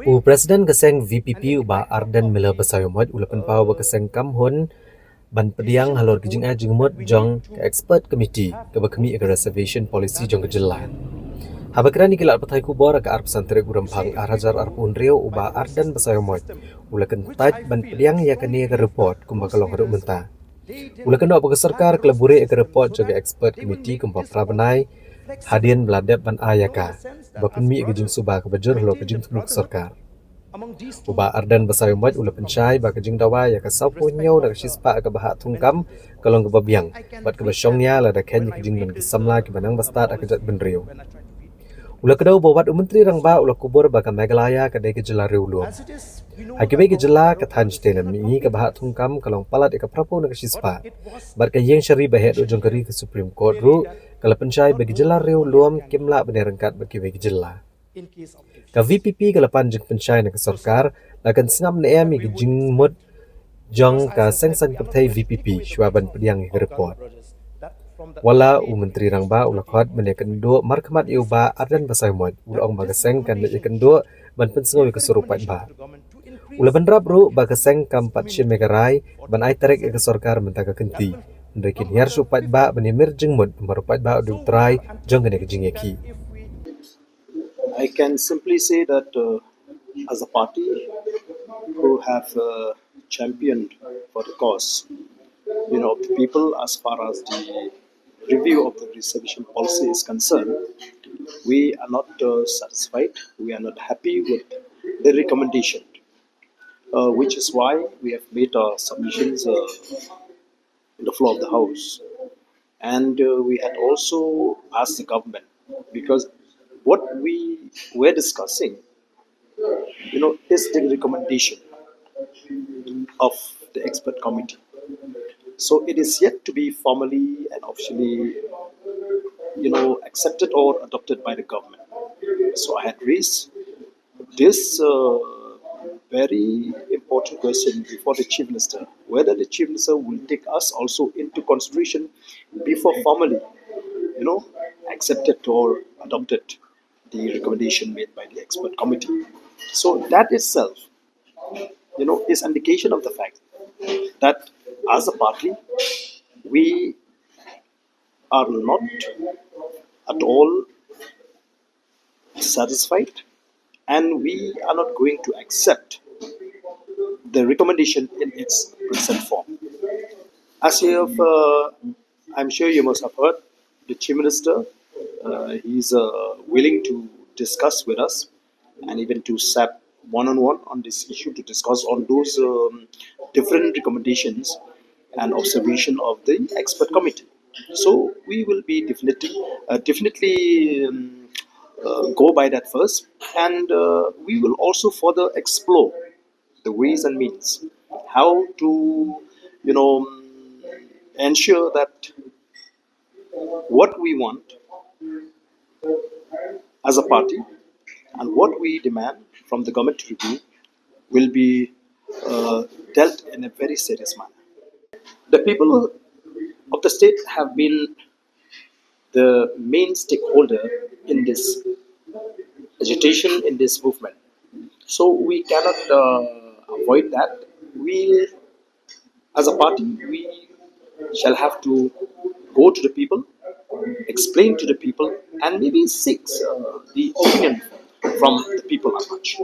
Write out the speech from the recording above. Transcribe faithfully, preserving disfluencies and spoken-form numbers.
U President ka seng V P P u Bah Ardent Miller Basaiawmoit u la pynpaw ba ka seng kam hun ban pdiang halor ka jingai jingmut jong ka expert committee kaba khmih ïa ka reservation policy jong ka jylla. Haba kren ïa ki lad pathai khubor ha ka arphew san tarik u Rymphang ar hajar arphew hynriew, u Bah Ardent Basaiawmoit u la kyntait ban pdiang ïa kane ka report kumba ka long haduh mynta. U la kynnoh ba ka sorkar ka la buhrieh ïa ka report jong ka expert committee kumba phra bnai hadien ba la dep ban ai ïa ka, ba pynmih ïa ka jingsuba kaba jur halor ka jingthmu ka sorkar. U Bah Ardent Basaiawmoit u la pynshai ba ka jingdawa ïa ka sawphew hynñiew na ka shispah kaba hap thungkam ka long kaba biang bad kaba shongnia lada kheiñ ïa ka jingdon ki samla kiba nang bastad ha ka jaitbynriew. U la kdew ba wat u Myntri Rangbah u la kubur ba ka Meghalaya ka dei ka jylla riewlum. Ha kiwei ki jylla, ka thaiñ shatei ne mihngi kaba hap thungkam ka long palat ïa ka phraphew na ka shispah. Bad ka ïing shari ba heh duh jong ka ri, ka Supreme Court ruh ka la pynshai ba ki jylla riewlum kim lah ban ïaryngkat bad kiwei ki jylla. Ka V P P ka la pan jingpynshai na ka sorkar, la kan sngap ne em ïa ka jingmut jong ka seng saiñ pyrthei V P P shuwa ban pdiang ïa ka report. Wat la u Myntri Rangbah u la khot ban ïakynduh markhmat ïa u Bah Ardent Basaiawmoit, u la ong ba ka seng kan ïakynduh ban pynsngew ïa ka sur u paidbah. U la bynrap ruh ba ka seng kam pat shim ïa ka rai ban ai tarik ïa ka sorkar mynta ka kynti, hynrei kin hiar sha u paidbah ban ïamir jingmut, namar u paidbah u dei u trai jong kane ka jingïakhih. I can simply say that uh, as a party who have uh, championed for the cause, you know, of the people as far as the review of the reservation policy is concerned, we are not uh, satisfied. We are not happy with the recommendation, uh, which is why we have made our submissions uh, in the floor of the house. And uh, we had also asked the government, because what we were discussing, you know, is the recommendation of the expert committee. So it is yet to be formally and officially, you know, accepted or adopted by the government. So I had raised this uh, very important question before the Chief Minister, whether the Chief Minister will take us also into consideration before formally, you know, accepted or adopted the recommendation made by the expert committee. So that itself, you know, is indication of the fact that as a party, we are not at all satisfied, and we are not going to accept the recommendation in its present form. As you have, uh, I'm sure you must have heard, the Chief Minister, uh, he's uh, willing to discuss with us and even to sat one on one on this issue to discuss on those um, different recommendations and observation of the expert committee. So we will be definitely, uh, definitely um, uh, go by that first, and uh, we will also further explore the ways and means how to, you know, ensure that what we want as a party and what we demand from the government to review will be uh, dealt in a very serious manner. The people of the state have been the main stakeholder in this agitation, in this movement. So we cannot uh, avoid that. We, as a party, we shall have to go to the people, explain to the people, and maybe seek uh, the opinion from the people at large.